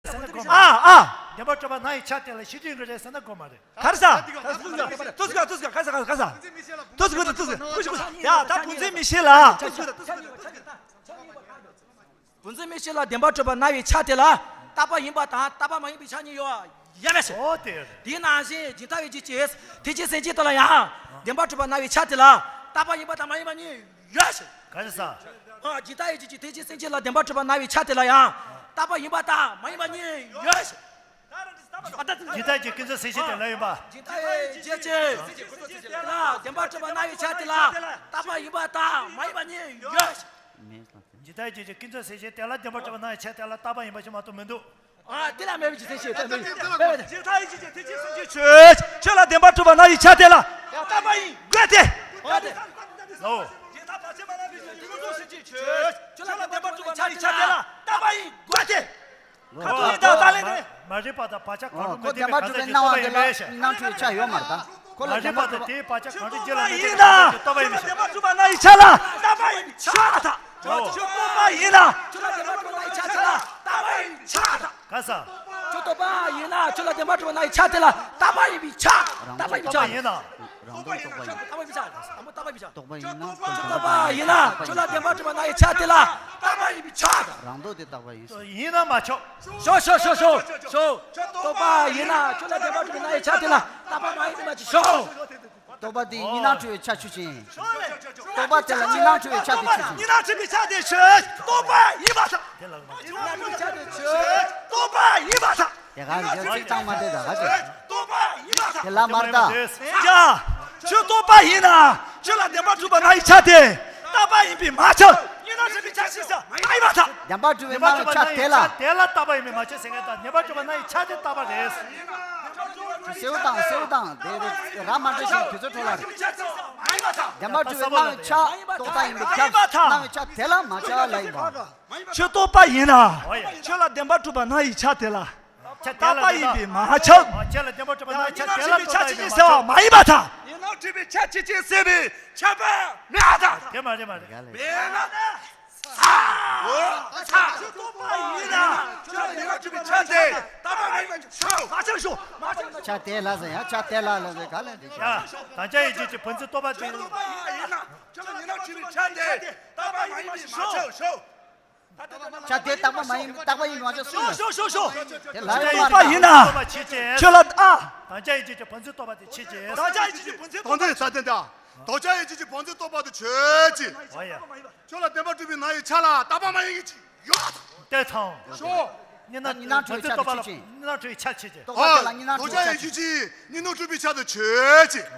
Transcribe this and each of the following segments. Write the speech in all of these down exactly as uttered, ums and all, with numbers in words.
ཟེར་ན་དགོས་མ་རེད། ཨ་ཨ། བདེན་པར་གྲུབ་པ་ནང་བའི་ཆ་དེ་ལ་གཞི་མཐུན་གྱི་རེད་ཟེར་ན་དགོས་མ་རེད། ག་རེ་ཟ། ཏོ་ཙི་ག་ཏོ་ཙི་ག་ག་ས་ག་ས་ག་ས། ཏོ་ཙི་ག་ཏོ་ཙི་ག་ཡ་ད་བུ་འཛིན་མི་ཤེས་ལ། བུ་འཛིན་མི་ཤེས་ལ་བདེན་པར་གྲུབ་པ་ནང་བའི་ཆ་དེ་ལ་རྟག་པ་ཡིན་པ་དང་རྟག་པ་མ་ཡིན་པའི་ཆ་གཉིས་ཡོད། ཡ་མེད་ཟེར། ཨོ་དེ་རེད། དེའི་ནང་བཞིན་ཇི་ལྟ་བའི་རྒྱུད་ཀྱི་ཐེག་ཆེན་སེམས་བསྐྱེད་དེ་ལ་ཡང་བདེན་པར་གྲུབ་པ་ནང་བའི་ཆ་དེ་ལ་རྟག་པ་ཡིན་པ་དང་མ་ཡིན་པ་གཉིས་ཡོད་ཟེར། ག་རེ་ཟ། ཨ་ཇི་ལྟ་བའི་རྒྱུད་ཀྱི་ཐེག་ཆེན་སེམས་བསྐྱེད་ལ་བདེན་པར་གྲུབ་པ་ནང་བའི་ཆ་དེ་ལ་ཡང་རྟག་པ་ཡིན་པ་དང་མ་ཡིན་པ་གཉིས་ཡོད་ཟེར། ཇི་ལྟ་བའི་རྒྱུད་ཀྱི་ཀུན་རྫོབ་སེམས་བསྐྱེད་དེ་ལ་ཡིན་པ། ཇི་ལྟ་བའི་རྒྱུད་ཀྱི་ལ་བདེན་པར་གྲུབ་པ་ནང་བའི་ཆ་དེ་ལ་རྟག་པ་ཡིན་པ་དང་མ་ཡིན་པ་གཉིས་ཡོད་ཟེར། ཇི་ལྟ་བའི་རྒྱུད་ཀྱི་ཀུན་རྫོབ་སེམས་བསྐྱེད་དེ་ལ་བདེན་པར་གྲུབ་པ་ནང་བའི་ཆ་དེ་ལ་རྟག་པ་ཡིན་པ་ཞིག་མ་གཏོགས་མི་འདུག་ཨ་དེ་ལ་མེད་པའི་རྒྱུ་མཚན་ཞིག་ད་མི་འདུག་ཇི་ལྟ་བའི་རྒྱུད་ཀྱི་ཐེག་ཆེན་སེམས་བསྐྱེད་ཆོས་ཁྱོད་ལ་བདེན་པར་གྲུབ་པ་ནང་བའི་ཆ་དེ་ལ་རྟག་པ་ཡིན་དགོས་ཏེ། ཨོ་དེ། ལོ། ཇི་ལྟ་བ་ཅན་མ་ལ་བའི་ཀུན་རྫོབ་སེམས་བསྐྱེད་ཆོས་ཁྱོད་ལ་བདེན་པར་གྲུབ་པ་ནང་བའི་ཆ་དེ་ལ་རྟག་པ་ཡིན་དགོས་ཏེ། ཁ་ཐུག་ཡིན་དང་ལྟ་ལེན་དེ། མ་རིག་པ་དང་བག་ཆགས་གང་ཨོ་རུང་མི་ཁོ་ལྡན་པའི་གང་ཟག་གི་རྟོག་པ་ཡིན་པའི་ཕྱིར། མ་རིག་པ་དང་དེའི་བག་ཆགས་གང་རུང་རྒྱུད་ལ་མེད་པའི་གང་ཟག་གི་རྟོག་པ་ཡིན་པའི་ཕྱིར། ཆ་ཡོད་མ་རེད་ད། ཁོ་ལ་བདེན་པར་གྲུབ་པ་ནང་བའི་ཆ་ལ་རྟག་པ་ཡིན་པའི་ཆ་དང་། ཁྱོད་རྟོག་པ་ཡིན་ན། ཁྱོད་ལ་བདེན་པར་གྲུབ་པ་ནང་བའི་ཆ་དེ་ལ་རྟག་པ་ཡིན་པའི་ཆ་དང་། ག་ས། ཁྱོད་རྟོག་པ་ཡིན་ན་ཁྱོད་ལ་བདེན་པར་གྲུབ་པ་ནང་བའི་ཆ་དེ་ལ་རྟག་པ་ཡིན་པའི་ཆ། རྟག་པ་ཡིན་པའི་ཆ། རང་སྟོང་རྟོག་པ་ཡིན། རྟག་པ་ཡིན་པའི་ཆ། རྟག་པ་ཡིན་པའི་ཆ། རྟོག་པ་ཡིན་ན་ཁྱོད་རྟོག་པ་ཡིན་ན་ཁྱོད་ལ་བདེན་པར་གྲུབ་པ་ནང་བའི་ཆ་དེ་ལ་རྟག་པ་ཡིན་པའི་ཆ། རང་ལྡོག་དེ་རྟག་པ་ཡིན། ཡིན་ན་མ་ཆོག་ཞོ་ཞོ་ཞོ་ཞོ་ཞོ། རྟོག་པ་ཡིན་ན་ཁྱོད་ལ་བདེན་པར་གྲུབ་པ་ནང་བའི་ཆ་དེ་ལ་རྟག་པ་མ་ཡིན་པ་ཅི་ཞོ། རྟོག་པ་དེ་གཉིས་སྣང་གྲུབ་པའི་ཆ་ཆོས་ཅན། རྟོག་པ་དེ་ལ་གཉིས་སྣང་གྲུབ་པའི་ཆ་དེ་ཆོས་ཅན། གཉིས་སྣང་གྲུབ་པའི་ཆ་དེ་ཆོས་རྟོག་པ་ཡིན་པར་ཐལ། གཉིས་སྣང་གྲུབ་པའི་ཆ་དེ་ཆོས་རྟོག་པ་ཡིན་པར་ཐལ། དེ་ག་རེ་ཡོད་ཚིག་གཙང་མ་འདྲེས་ད་ག་ཅེ། རྟོག་པ་ཡིན་པར་ཐལ། དེ་ལ་མར་ད། ཡ། ཁྱོད་རྟོག་པ་ཡིན་ན་ཁྱོད་ལ་བདེན་པར་གྲུབ་པ་ནང་བའི་ཆ་དེ་རྟག་པ་ཡིན་པས་མ་ཁྱབ། གཉིས་སྣང་གྲུབ་པའི་ཆ་ཅི་ཟེར་མ་ཡིན་པར་ཐལ། བདེན་པར་གྲུབ་པའི་ནང་བའི་ཆ་དེ་ལ། དེ་ལ་རྟག་པ་ཡིན་པས་མ་ཁྱབ་ཟེར་མཁན་དང་བདེན་པར་གྲུབ་པ་ནང་བའི་ཆ་དེ་རྟག་པ་རེད། སེའུ་དང་སེའུ་དང་དེ་རེད་ར་མ་འདྲ་ཞིང་དུས་ཚོད་འཕྲོ་བརླག་རེད། བདེན་པར་གྲུབ་པའི་ནང་བའི་ཆ་རྟོག་པ་ཡིན་པས་ཁྱབ། ནང་བའི་ཆ་དེ་ལ་མ་ཁྱབ་ལ་ཡིན་པ། ཁྱོད་རྟོག་པ་ཡིན་ན། ཁྱོད་ལ་བདེན་པར་གྲུབ་པ་ནང་བའི་ཆ་དེ་ལ། ཆ་དེ་ལ་རྟག་པ་ཡིན་པས་མ་ཁྱབ། ཁྱོད་ལ་བདེན་པར་གྲུབ་པ་ནང་བའི་ཆ་དེ་ལ་རྟོག་པ་ཡིན་པས་མ་ཁྱབ། མ་ཡིན་པར་ཐལ། གཉིས་སྣང་གྲུབ་པའི་ཆ་ཆོས་ཅན་ཟེར་བའི་ཁྱབ་པ་མེད་པར་ཐལ། དེ་མ་རེད་མ་རེད། མེད་ན། ཨོ། ཁྱོད་རྟོག་པ་ཡིན་ན། ཁྱོད་ལ་གཉིས་སྣང་གྲུབ་པའི་ཆ་དེ་རྟག་པ་མ་ཡིན་པ་ཆོས་མ་ཆོས་ཤོག་མ་ཆོས། ཆ་དེ་ལ་ཟེར་ཡ་ཆ་དེ་ལ་ལ་ཟེར་ག་ལ་འདི་ཡ། དམ་བཅའ་ཡི་རྒྱུད་ཀྱི་བུ་འཛིན་རྟོག་པ་དེ། ཁྱོད་རྟོག་པ་ཡིན་ན། ཁྱོད་ལ་གཉིས་སྣང་གྲུབ་པའི་ཆ་དེ་རྟག་པ་མ་ཡིན་པ་ཆོས་ཤོག་ཆ་དེ་རྟག་པ་མ་ཡིན་རྟག་པ་ཡིན་མ་ཆོག་གསུངས། ཤོག་ཤོག་ཤོག་དེ་ལ་རྟོག་པ་ཡིན་ན། ཁྱོད་ལ་ཨ། དམ་བཅའ་ཡི་རྒྱུད་ཀྱི་བུ་འཛིན་རྟོག་པ་དེ་ཆོས་ཅན། དམ་བཅའ་ཡི་རྒྱུད་ཀྱི་བུ་འཛིན་རྟོག་པ་དེ་ཆོས་ཅན། དམ་བཅའ་ཡི་རྒྱུད་ཀྱི་བུ་འཛིན་རྟོག་པ་དེ་ཆོས་ཅན། ཨོ་ཡ། ཁྱོད་ལ་བདེན་པར་གྲུབ་པའི་ནང་བའི་ཆ་ལ་རྟག་པ་མ་ཡིན་གྱི་ཡོད། དེ་ཚང་། ཤོག་གཉིས་སྣང་གཉིས་སྣང་གྲུབ་པའི་ཆ་དེ་ཆོས་ཅན། གཉིས་སྣང་གྲུབ་པའི་ཆ་ཆོས་ཅན། རྟོག་པ་དེ་ལ་གཉིས་སྣང་གྲུབ་པའི་ཆ་ཆོས་ཅན། དམ་བཅའ་ཡི་རྒྱུད་ཀྱི་གཉིས་སྣང་གྲུབ་པའི་ཆ་དེ་ཆོས་ཅན།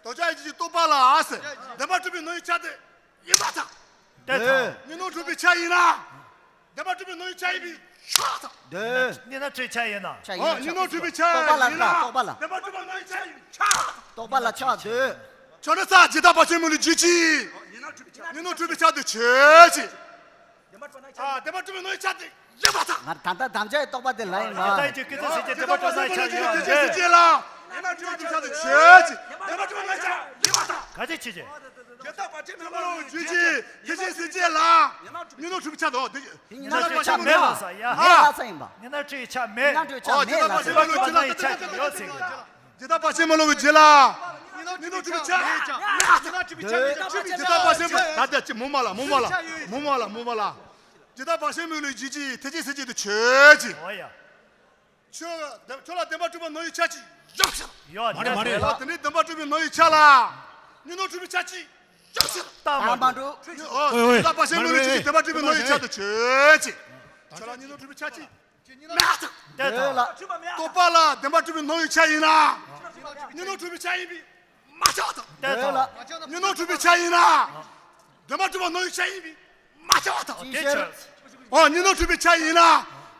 དམ་བཅའ་ཡི་རྒྱུད་ཀྱི་རྟོག་པ་ལ་ཨ་ཟེར་བདེན་པར་གྲུབ་པའི་ནང་བའི་ཆ་དེ། ཡིན་པར་ཐལ། དེ་ཐལ། གཉིས་སྣང་གྲུབ་པའི་ཆ་ཡིན་ན། བདེན་པར་གྲུབ་པའི་ནང་བའི་ཆ་ཡིན་པས་ཆོག་ཐལ། དེ། གཉིས་སྣང་གྲུབ་པའི་ཆ་ཡིན་ན། ཆ་ཡིན་ཨོ་ན་གཉིས་སྣང་གྲུབ་པའི་ཆ་རྟོག་པ་ལ་ཡིན་ན། རྟོག་པ་ལ། བདེན་པར་གྲུབ་པའི་ནང་བའི་ཆ་ཡིན་པས་ཆོག་ཐལ། རྟོག་པ་ལ་ཆགས་འདོད། ཁྱོད་ནི་ས་ཇི་ལྟ་བ་ཅན་མི་ལུས་རྒྱུད་ཀྱི། གཉིས་སྣང་གྲུབ་པའི་ཆ་དེ་ཆོས་ཅན། ཨ་བདེན་པར་གྲུབ་པའི་ནང་བའི་ཆ་དེ། ཡིན་པར་ཐལ། ང་ད་ལྟ་དམ་བཅའ་ཡི་རྟོག་པ་དེ་ལ་ཡིན་མ། ཇི་ལྟ་བ་ཅན་མི་ལུས་རྒྱུད་ཀྱི་བདེན་པར་གྲུབ་པའི་ནང་བའི་ཆ་ཡིན་པས་ཆོས་ཅན། ལ། གཉིས་སྣང་གྲུབ་པའི་ཆ་དེ་ཆོས་ཅན། བདེན་པར་གྲུབ་པའི་ནང་བའི་ཆ་ཡིན་པར་ཐལ། ག་ཅི་ཆོས་ཅན། ཇི་ལྟ་བ་ཅན་མི་ལུས་རྒྱུད་ཀྱི་ཐེག་ཆེན་སེམས་བསྐྱེད་ལ། གཉིས་སྣང་གྲུབ་པའི་ཆ་དང་། གཉིས་སྣང་གྲུབ་པའི་ཆ་མེད་ལ་ཟེར་ཡ། མེད་ལ་ཟེར་ཡིན་པ། གཉིས་སྣང་གྲུབ་པའི་ཆ་མེད། གཉིས་སྣང་གྲུབ་པའི་ཆ་མེད་ལ་ཟེར། ཇི་ལྟ་བ་ཅན་མི་ལུས་རྒྱུད་ལ། ཇི་ལྟ་བ་ཅན་མི་ལུས་རྒྱུད་ལ། གཉིས་སྣང་གྲུབ་པའི་ཆ་མེད། གཉིས་སྣང་གྲུབ་པའི་ཆ་མེད། ཇི་ལྟ་བ་ཅན་མི་ལུས། ད་ལྟ་ཅི་མུ་མ་ལ་མུ་མ་ལ་མུ་མ་ལ་མུ་མ་ལ། ཇི་ལྟ་བ་ཅན་མི་ལུས་རྒྱུད་ཀྱི་ཐེག་ཆེན་སེམས་བསྐྱེད་དེ་ཆོས་ཅན། ཨོ་ཡ། ཁྱོད་ཁྱོད་ལ་བདེན་པར་གྲུབ་པའི་ནང་བའི་ཆ་ཅིག་ཡོད་ཟེར། ཡོད། མ་རེད་མ་རེད། ལ་དེ་ནས་བདེན་པར་གྲུབ་པའི་ནང་བའི་ཆ་ལ་གཉིས་སྣང་གྲུབ་པའི་ཆ་ཅིག་ཡོད་ཟེར། རྟགས་མ་གྲུབ། ཨོ་ཡ། ཇི་ལྟ་བ་ཅན་མི་ལུས་རྒྱུད་ཀྱི་བདེན་པར་གྲུབ་པའི་ནང་བའི་ཆ་དེ་ཆོས་ཅན། ཁྱོད་ལ་གཉིས་སྣང་གྲུབ་པའི་ཆ་ཅིག་མེད་ཟེར། དེ་ལ། རྟོག་པ་ལ་བདེན་པར་གྲུབ་པའི་ནང་བའི་ཆ་ཡིན་ན། གཉིས་སྣང་གྲུབ་པའི་ཆ་ཡིན་པས། མ་ཁྱབ་པར་ཐལ། དེ་ལ། གཉིས་སྣང་གྲུབ་པའི་ཆ་ཡིན་ན། བདེན་པར་གྲུབ་པའི་ནང་བའི་ཆ་ཡིན་པས་མ་ཁྱབ་པར་ཐལ། དེ་ཕྱིར། ཨོ་གཉིས་སྣང་གྲུབ་པའི་ཆ་ཡིན་ན།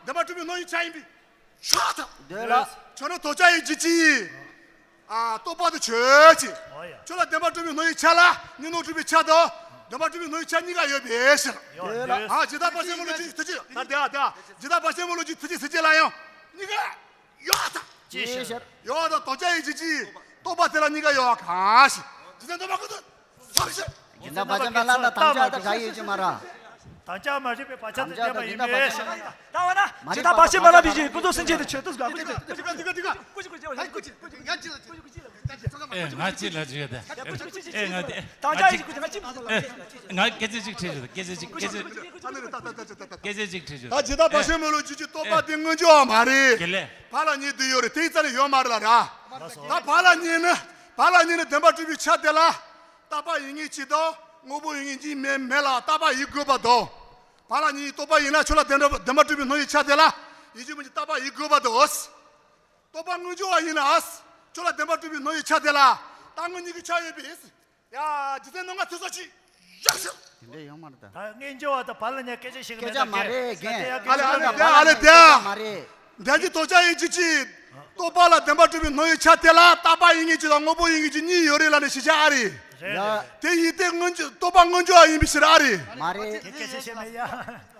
བདེན་པར་གྲུབ་པའི་ནང་བའི་ཆ་ཡིན་པས་ཁྱབ་པར་ཐལ། དེ་ལ། ཁྱོད་ནི་དམ་བཅའ་ཡི་རྒྱུད་ཀྱི། ཨ་རྟོག་པ་དེ་ཆོས་ཅན། ཨོ་ཡ། ཁྱོད་ལ་བདེན་པར་གྲུབ་པའི་ནང་བའི་ཆ་ལ་གཉིས་སྣང་གྲུབ་པའི་ཆ་དང་། བདེན་པར་གྲུབ་པའི་ནང་བའི་ཆ་གཉིས་ཀ་ཡོད་པའི་ཕྱིར། ཡོད་དེ་ལ། ཨ་ཇི་ལྟ་བ་ཅན་མི་ལུས་རྒྱུད་ཀྱི་ཐེག་ཆེན་ད་དེ་ཨ་དེ་ཨ་ཇི་ལྟ་བ་ཅན་མི་ལུས་རྒྱུད་ཀྱི་ཐེག་ཆེན་སེམས་བསྐྱེད་ལ་ཡང་གཉིས་ཀ་ཡོད་ཐལ། ཅི་ཕྱིར། ཡོད་དང་དམ་བཅའ་ཡི་རྒྱུད་ཀྱི་རྟོག་པ་དེ་ལ་གཉིས་ཀ་ཡོད་གང་ཞིག་ཇི་ལྟ་བ་ཅན་མི་ལུས་རྒྱུད་ཀྱི་ཐེག་ཆེན་སེམས་བསྐྱེད་ལ་ཡང་། དམ་བཅའ་ད་ག་ཡོད་ཀྱི་མ་རེད། དམ་བཅའ་མ་རིག་པའི་བག་ཆགས་དང་ལྡན་པ་ཡིན་པས། ད་བ་ན་ཇི་ལྟར་བར་ཆད་མེད་ལམ་པའི་ཆོས་ཀུན་རྫོབ་སེམས་ཅན་དུ་ཆོས་སྟོབས་དགའ་ཀུ་ཅི་ཀུ་ཅི་ཀུ་ཅི་ཀུ་ཅི་ཀུ་ཅི་ཀུ་ཅི་ཀུ་ཅི་ཀུ་ཅི་ཀུ་ཅི་ཀུ་ཅི་ཀུ་ཅི་ཀུ་ཅི་ཀུ་ཅི། ཨེ། ང་གཅིག་ལ་ཅིག་ཡོད་དེ། ཨེ། ང་དེ། ཨེ། ང་སྐད་ཆ་གཅིག་དྲིས་ཞུ། སྐད་ཆ་གཅིག་སྐད་ཆ་གཅིག་སྐད་ཆ་གཅིག་དྲིས་ཞུ། ད་ཇི་ལྟར་བར་ཆད་མེད་ལམ་ཆོས་ཀྱི་རྟོགས་པ་དེ་མངོན་གྱུར་བ་མ་རེད། དགེ་ལེགས། བག་ལ་ཉལ་དུ་ཡོད་རེད། དེའི་རྩ་ལ་ཡོད་མ་རེད་ལ་ར། ད་བག་ལ་ཉལ་ནི། བག་ལ་ཉལ་ནི་བདེན་པར་གྲུབ་པའི་ཆ་དེ་ལ། རྟག་པ་ཡིན་ངེས་གཅིག་དང་དངོས་པོ་ཡིན་ངེས་གཉིས་མེད་མེད་ལ་རྟག་པ་ཡིན་དགོས་པ་དང་། བག་ལ་ཉལ་རྟོགས་པ་ཡིན་ན་ཁྱོད་ལ་བདེན་པར་བདེན་པར་གྲུབ་པའི་སྣང་བའི་ཆ་དེ་ལ་ཡིན་གཅིག་མིན་གཅིག་རྟག་པ་ཡིན་དགོས་པ་དང་། རྟོགས་པ་མངོན་གྱུར་བ་ཡིན་ན། ཁྱོད་ལ་བདེན་པར་གྲུབ་པའི་སྣང་བའི་ཆ་དེ་ལ་རྟག་དངོས་གཉིས་ཀྱི་ཆ་ཡོད་པས། ཡ། རྗེ་བཙུན་རྣམ་ལྔ་ཐུགས་གསོ་ཅིག་ཡག་ཤོས། དེ་འདྲ་ཡོང་མ་རེད་ད། ད་ངས་འགྱོ་བ་དང་བག་ལ་ཉལ་སྐད་ཆ་ཞིག་མེད་ད། སྐད་ཆ་མ་རེད། རྒན། ཨ་ལེ་ཨ་ལེ་དེ་ཨ་ལེ་དེ་ཨ། མ་རེད། འདྲ་འཇིག་ལྡོག་ཆ་ཡིན་གཅིག་གཅིག་རྟོགས་པ་ལ་བདེན་པར་གྲུབ་པའི་སྣང་བའི་ཆ་དེ་ལ་རྟག་པ་ཡིན་ངེས་གཅིག་དང་དངོས་པོ་ཡིན་ངེས་གཅིག་གཉིས་ཡོད་རེད་ལབ་ནས་ཞིབ་ཆ་ཨ་རེད། རེད་རེད། དེ་ཡིན་ཏེ་མངོན་གྱུར་རྟོགས་པ་མངོན་གྱུར་བ་ཡིན་པའི་ཕྱིར་ཨ་རེད། མ་རེད། དེ་སྐད་ཆ་བཤད་མེད་ཡ།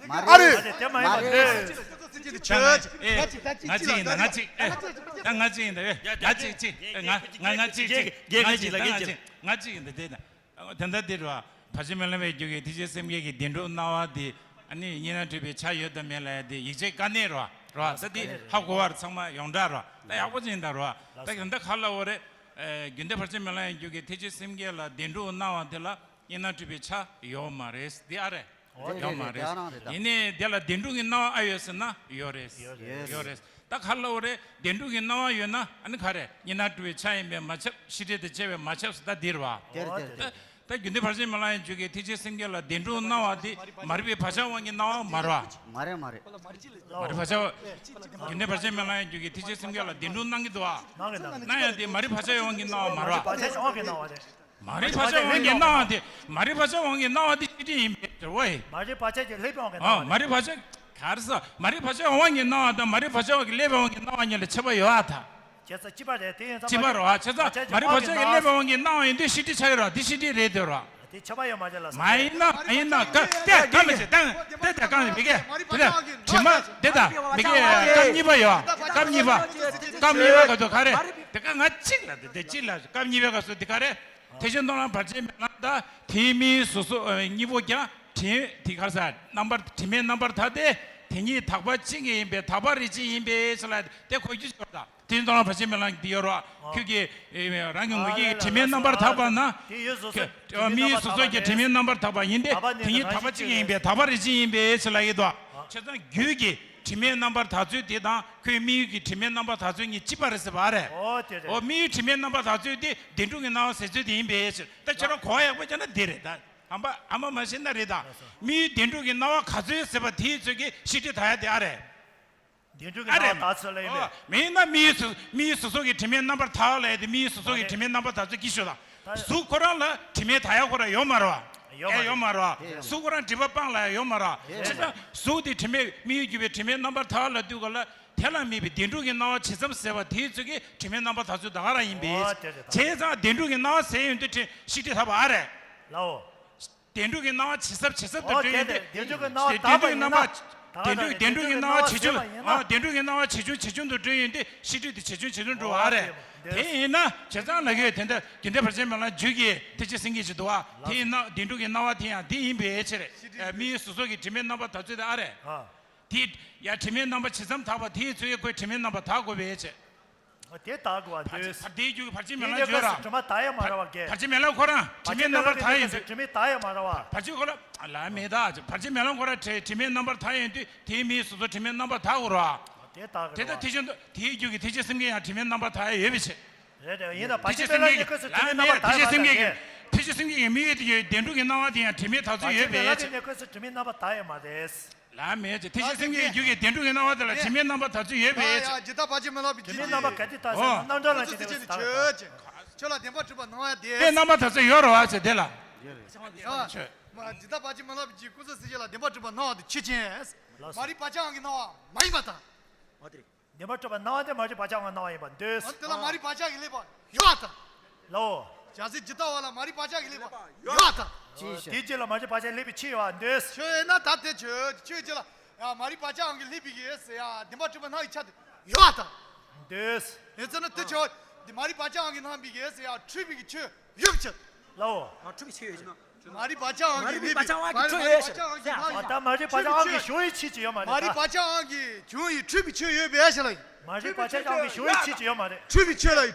མ་རེད། ཨ་རེད། དེ་མ་ཡིན་པ་མ་རེད། རེད། ཨེ། ང་གཅིག་ཡིན་ད། ང་གཅིག་ཨེ། ད་ང་གཅིག་ཡིན་ད། ཨེ། ང་གཅིག་གཅིག་ཨེ། ང་ང་གཅིག་གཅིག་ང་གཅིག་ང་གཅིག་ང་གཅིག་ཡིན་ད། དེ་ད། དེ་འདྲ་དེ་རོ། བར་ཆད་མེད་ལམ་པའི་རྒྱུད་ཀྱི་ཐེག་ཆེན་སེམས་བསྐྱེད་ཀྱི་བདེན་གྲུབ་སྣང་བ་དེ། ཨ་ནི་གཉིས་སྣང་གྲུབ་པའི་ཆ་ཡོད་དམ་མེད་ལ་ཡ་དེ་ཡིག་ཆའི་དཀའ་གནད་རོ། རོ། ད་དེ་ཧ་གོ་བར་ཚང་མ་ཡོངས་གྲགས་རོ། ད་ཡག་པོ་ཅིག་ཡིན་ད་རོ། ད་ཡིན་ད་ག་ལ་འོ་རེད། ཨེ། རྒྱུན་གཏན་བར་ཆད་མེད་ལམ་པའི་རྒྱུད་ཀྱི་ཐེག་ཆེན་སེམས་བསྐྱེད་ལ་བདེན་གྲུབ་སྣང་བ་དེ་ལ་གཉིས་སྣང་གྲུབ་པའི་ཆ་ཡོད་མ་རེད། དེ་ཨ་རེད། ཡོད་མ་རེད། ཡིན་ནའི་དེ་ལ་བདེན་གྲུབ་ཀྱི་སྣང་བ་ཨ་ཡོད་ཟེར་ན་ཡོད་རེད། ཡོད་རེད། ད་ག་ལ་འོ་རེད། བདེན་གྲུབ་ཀྱི་སྣང་བ་ཡོད་ན་ཨ་ནི་ག་རེ། གཉིས་སྣང་གྲུབ་པའི་ཆ་ཡིན་པས་མ་ཁྱབ། ཤེས་སྒྲིབ་དང་བཅས་པས་མ་ཁྱབ་ཟེར་ད་འདིར་བ། དེར་དེར་དེར། ད་རྒྱུན་གཏན་བར་ཆད་མེད་ལམ་པའི་རྒྱུད་ཀྱི་ཐེག་ཆེན་སེམས་བསྐྱེད་ལ་བདེན་གྲུབ་སྣང་བ་དེ་མ་རིག་པའི་བག་ཆགས་དབང་གིས་སྣང་བ་མ་རེད་བ། མ་རེད་མ་རེད། མ་རིག་བག་ཆགས། རྒྱུན་གཏན་བར་ཆད་མེད་ལམ་པའི་རྒྱུད་ཀྱི་ཐེག་ཆེན་སེམས་བསྐྱེད་ལ་བདེན་གྲུབ་སྣང་གི་འདུག་བ། སྣང་གི་འདུག་སྣང་ཡང་དེ་མ་རིག་བག་ཆགས་དབང་གིས་སྣང་བ་མ་རེད་བ། བག་ཆགས་དབང་གིས་སྣང་བ་རེད། མ་རིག་བག་ཆགས་དབང་གིས་སྣང་བ་དེ། མ་རིག་བག་ཆགས་དབང་གིས་སྣང་བ་དེ་ཤེས་སྒྲིབ་ཡིན་པའི་ཕྱིར་རོ། མ་རིག་བག་ཆགས་ཀྱི་ལེགས་པའི་དབང་གིས་སྣང་བ། མ་རིག་བག་ཆགས། ག་རེ་ཟེར། མ་རིག་བག་ཆགས་དབང་གིས་སྣང་བ་དང་མ་རིག་བག་ཆགས་དབང་གིས་ལེགས་པའི་དབང་གིས་སྣང་བ་གཉིས་ལ་ཁྱད་པར་ཡོད་ཨ་ད། ཁྱད་པར་རོ། ཁྱད་པར། མ་རིག་བག་ཆགས་ཀྱི་ལེགས་པའི་དབང་གིས་སྣང་བ་ཡིན་དུས་ཤེས་སྒྲིབ་ཆགས་ཡོད་རོ། དེ་ཤེས་སྒྲིབ་རེད་འདོད་རོ། དེ་ཁྱད་པར་ཡོད་མ་རེད་ལ། མ་ཡིན་ན་མ་ཡིན་ན་ཀ་དེ་ཀ་མི་བྱེད་དང་དེ་དེ་ཀ་མི་གེ་དེ་དེ་དྲི་མ་དེ་དང་མི་གེ་སྐབས་གཉིས་པ་ཡོད། སྐབས་གཉིས་པ། སྐབས་གཉིས་པ་ག་དུས་ག་རེ། དེ་ཀ་ང་གཅིག་ལ་དེ་དེ་གཅིག་ལ་སྐབས་གཉིས་པའི་སྐབས་སུ་དེ་ག་རེ། ཐེག་ཆེན་མཐོང་ལམ་བར་ཆད་མེད་ལམ་དང་དེའི་དམིགས་ཡུལ་སོ་སོ་གཉིས་པོ་ཀྱང་དྲི་དེ་ག་རེ་ཟེར་རྣམ་པར་དྲི་མའི་རྣམ་པར་དག་སྟེ་དེ་ཉིད་དག་པ་ཅན་གྱི་ཡིན་པས་དག་པ་རིགས་ཅན་ཡིན་པའི་ཕྱིར་ལ་དེ་གོ་རྒྱུ་ཞོར་དང་། དེ་མཐོང་ལམ་བར་ཆད་མེད་ལམ་འདི་ཡོད་རོ། ཁྱོད་ཀྱིས་རང་གི་ངོས་ཀྱི་དྲི་མའི་རྣམ་པར་དག་པ་ན། དེ་ཡོད་སོ་སོ་དམིགས་ཡུལ་སོ་སོ་གྱི་དྲི་མའི་རྣམ་པར་དག་པ་ཡིན་ཏེ་དེ་ཉིད་དག་པ་ཅན་གྱི་ཡིན་པས་དག་པ་རིགས་ཅན་ཡིན་པའི་ཕྱིར་ལ་ཡོད་དོ། བྱས་ཙང་རྒྱུད་ཀྱི་དྲི་མའི་རྣམ་པར་དག་ཚུལ་དེ་དང་ཁོའི་དམིགས་ཡུལ་གྱི་དྲི་མའི་རྣམ་པར་དག་ཚུལ་གཉིས་གཅིག་པ་རེད་ཟེར་བ་རེད། ཨོ་དེ་རེད། ཨོ་དམིགས་ཡུལ་དྲི་མའི་རྣམ་པར་དག་ཚུལ་དེ་བདེན་གྲུབ་ཀྱི་སྣང་བ་ཟེར་ཚུལ་དེ་ཡིན་པའི་ཕྱིར། ད་ཁྱེད་རང་གོ་བ་ཡག་པོ་བྱས་ན་འདི་རེད་ད། ཧམ་པ་ཧམ་པ་མ་བྱེད་ན་རེད་ད། དམིགས་ཡུལ་བདེན་གྲུབ་ཀྱི་སྣང་བ་ག་ཚོད་ཟེར་བ་དེའི་ཚོད་ཀྱི་ཤེས་སྒྲིབ་དག་ཡ་དེ་ཨ་རེད། བདེན་གྲུབ་ཀྱི་ཨ་རེད། སྣང་བ་དག་ཚུལ་ལ་ཡིན་པས། ཨོ། མིན་ན་དམིགས་ཡུལ་སོ་དམིགས་ཡུལ་སོ་སོ་གི་དྲི་མའི་རྣམ་པར་དག་ལ་ཡ་དེ་དམིགས་ཡུལ་སོ་སོ་གི་དྲི་མའི་རྣམ་པར་དག་ཚུལ་གྱིས་ཞུ་དང་། གཟུགས་ཁོ་རང་ལ་དྲི་མའི་དག་ཡ་ཁོ་རང་ཡོད་མ་རེད་བ། ཡོད་མ་རེད། ཡོད་མ་རེད་བ། གཟུགས་ཁོ་རང་སྒྲིབ་པ་སྤངས་ལ་ཡ་ཡོད་མ་རེད་བ། བྱས་ཙང་གཟུགས་དེ་དྲི་མའི་དམིགས་ཡུལ་གྱུར་པའི་དྲི་མའི་རྣམ་པར་དག་ལ་དུས་ག་ལ། དེ་ལ་དམིགས་པའི་བདེན་གྲུབ་ཀྱི་སྣང་བ་ཇི་ཙམ་ཟེར་བ་དེའི་ཚོད་ཀྱི་དྲི་མའི་རྣམ་པར་དག་ཚུལ་དག་རང་ཡིན་པས། ཨོ་དེ་རེད་ད། བྱས་ཙང་བདེན་གྲུབ་ཀྱི་སྣང་བ་ཟེར་ཡོང་དུས་ཤེས་སྒྲིབ་དག་པ་ཨ་རེད། ལའོ། བདེན་གྲུབ་ཀྱི་སྣང་བ་ཇི་ཙམ་ཇི་ཙམ་དུ་ཨོ་གྲོལ་ཡོང་དེ་དུས། བདེན་གྲུབ་ཀྱི་སྣང་བ་དག་པ་ཡིན་ན། བདེན་གྲུབ་ཀྱི་སྣང་བ་ཇེ་ཆུང་། ཨ། བདེན་གྲུབ་ཀྱི་སྣང་བ་ཇེ་ཆུང་ཇེ་ཆུང་དུ་གྲོལ་ཡོང་དུས་ཤེས་སྒྲིབ་དེ་ཇེ་ཆུང་ཇེ་ཆུང་འགྲོ་བ་རེད། དེ་ཡིན་ན་བྱས་ཙང་ལ་གོས་དེ་འདྲ་རྒྱུན་ལྡན་བར་ཆད་མེད་ལམ་རྒྱུད་ཀྱི་ཐེག་ཆེན་སེམས་བསྐྱེད་ཅིག་འདུག་བ། དེ་ཡིན་ན་བདེན་གྲུབ་ཀྱི་སྣང་བ་དེ་ཡང་དེ་ཡིན་པའི་ཕྱིར། དམིགས་ཡུལ་སོ་སོ་གི་དྲི་མའི་རྣམ་པར་དག་ཚུལ་དེ་ཨ་རེད། དེ་ཡང་དྲི་མའི་རྣམ་པ་ཇི་ཙམ་དག་པ་དེའི་ཚོད་ཀྱི་ཁོའི་དྲི་མའི་རྣམ་པ་དག་དགོས་པའི་ཕྱིར། དེ་དག་དགོས་པ་འདོད། བར་ཆད་དེའི་རྒྱུད་ཀྱི་བར་ཆད་མེད་ལམ་བརྗོད་ར། དྲི་མ་དག་ཡོད་མ་རེད་བ་གས། བར་ཆད་མེད་ལམ་ཁོ་རང་དྲི་མའི་རྣམ་པར་དག་ཡིན་དུས། དྲི་མ་དག་ཡོད་མ་རེད་བ། བར་ཆད་ཁོ་རང་ལ་མེད་ད། བར་ཆད་མེད་ལམ་ཁོ་རང་དྲི་དྲི་མའི་རྣམ་པར་དག་ཡོད་དུས་དེའི་དམིགས་སོ་སོ་དྲི་མའི་རྣམ་པར་དག་དགོས་ར། དེ་དག་གི་དེ་ལྟར་རེད་བ། ཐེག་ཆེན་དུ་དེའི་རྒྱུད་ཀྱི་ཐེག་ཆེན་སེམས་བསྐྱེད་ཡང་དྲི་མའི་རྣམ་པར་དག་ཡ་ཡོད་པའི་ཕྱིར། རེད་རེད། ཡིན་ན་བར་ཆད་མེད་ལམ་གྱི་སྐབས་སུ་དྲི་མའི་རྣམ་པར་དག་ཡོད་མ་རེད། ཐེག་ཆེན་སེམས་བསྐྱེད་ཀྱི་དམིགས་ཡུལ་དེ་ཡོད་བདེན་གྲུབ་ཀྱི་སྣང་བ་དེ་ཡང་དྲི་མའི་དག་ཚུལ་ཡོད་པའི་ཕྱིར། བར་ཆད་མེད་ལམ་གྱི་སྐབས་སུ་དྲི་མའི་རྣམ་པར་དག་ཡོད་མ་རེད། ལ་མེད་ཅེས། ཐེག་ཆེན་སེམས་བསྐྱེད་རྒྱུད་ཀྱི་བདེན་གྲུབ་ཀྱི་སྣང་བ་དེ་ལ་དྲི་མའི་རྣམ་པར་དག་ཚུལ་ཡོད་པའི་ཕྱིར། ཇི་ལྟར་བར་ཆད་མེད་ལམ་པའི་རྒྱུད་ཀྱི། དྲི་མའི་རྣམ་པ་ག་དུས་དག་ཟེར་ན་རྣམ་གྲངས་ལ་ཇི་ལྟར་ཆོས་ཅན། ཁྱོད་ལ་བདེན་པར་གྲུབ་པ་སྣང་བ་དེ། དེ་རྣམ་པར་དག་ཚུལ་ཡོད་རེད་བ་ཟེར་དེ་ལ། ཇི་ལྟར་བར་ཆད་མེད་ལམ་པའི་རྒྱུད་ཀུན་རྫོབ་སེམས་བསྐྱེད་ལ་བདེན་པར་གྲུབ་པ་སྣང་བ་དེ་ཆོས་ཅན། མ་རིག་བག་ཆགས་དབང་གིས་སྣང་བ་མ་ཡིན་པ་དང་། བདེན་པར་གྲུབ་པ་སྣང་བ་དེ་མ་རིག་བག་ཆགས་དབང་གིས་སྣང་བ་ཡིན་པར་འདོད། དེ་ལ་མ་རིག་བག་ཆགས་ཀྱི་ལེགས་པ་ཡོད་པ་དང་། ལའོ། བྱ་ཟེར་ཇི་ལྟ་བ་ལ་མ་རིག་བག་ཆགས་ཀྱི་ལེགས་པ་ཡོད་པ་དང་། ཅིའི་ཕྱིར། དེའི་རྗེས་ལ་མ་རིག་བག་ཆགས་ལེགས་པའི་ཕྱིར་ཡོད་པར་འདོད། ཆོས་ཡོད་ན་ད་དེ་ཆོས་ཆོས་ཅན་ལ་ཡང་མ་རིག་བག་ཆགས་དབང་གིས་ལེགས་པའི་གི་ཟེར་ཡང་བདེན་པར་གྲུབ་པ་སྣང་བའི་ཆ་དེ་ཡོད་པ་དང་། འདོད། ཡོད་ཚེ་ན་དེ་ཆོས་འདི་མ་རིག་བག་ཆགས་དབང་གིས་སྣང་བའི་གི་ཟེར་ཡང་འཁྲུལ་པའི་གི་ཆོས་ཡོད་པའི་ཕྱིར། ལའོ། ཡང་འཁྲུལ་པའི་ཆོས་ཡོད་ཅེ་ན། མ་རིག་བག་ཆགས་དབང་གིས་མ་རིག་བག་ཆགས་དབང་གིས་ཁྲོས་ཡོད་ཟེར། མ་རིག་བག་ཆགས་དབང་གིས་ཞུ་ཡི་ཆེད་ཀྱི་ཡོད་མ་རེད། མ་རིག་བག་ཆགས་དབང་གིས་བྱུང་ཡི་འཁྲུལ་པའི་ཆོས་ཡོད་པས་ཟེར་ལ། མ་རིག་བག་ཆགས་དབང་གིས་ཞུ་ཡི་ཆེད་ཀྱི་ཡོད་མ་རེད། འཁྲུལ་པའི་ཆོས་ལ་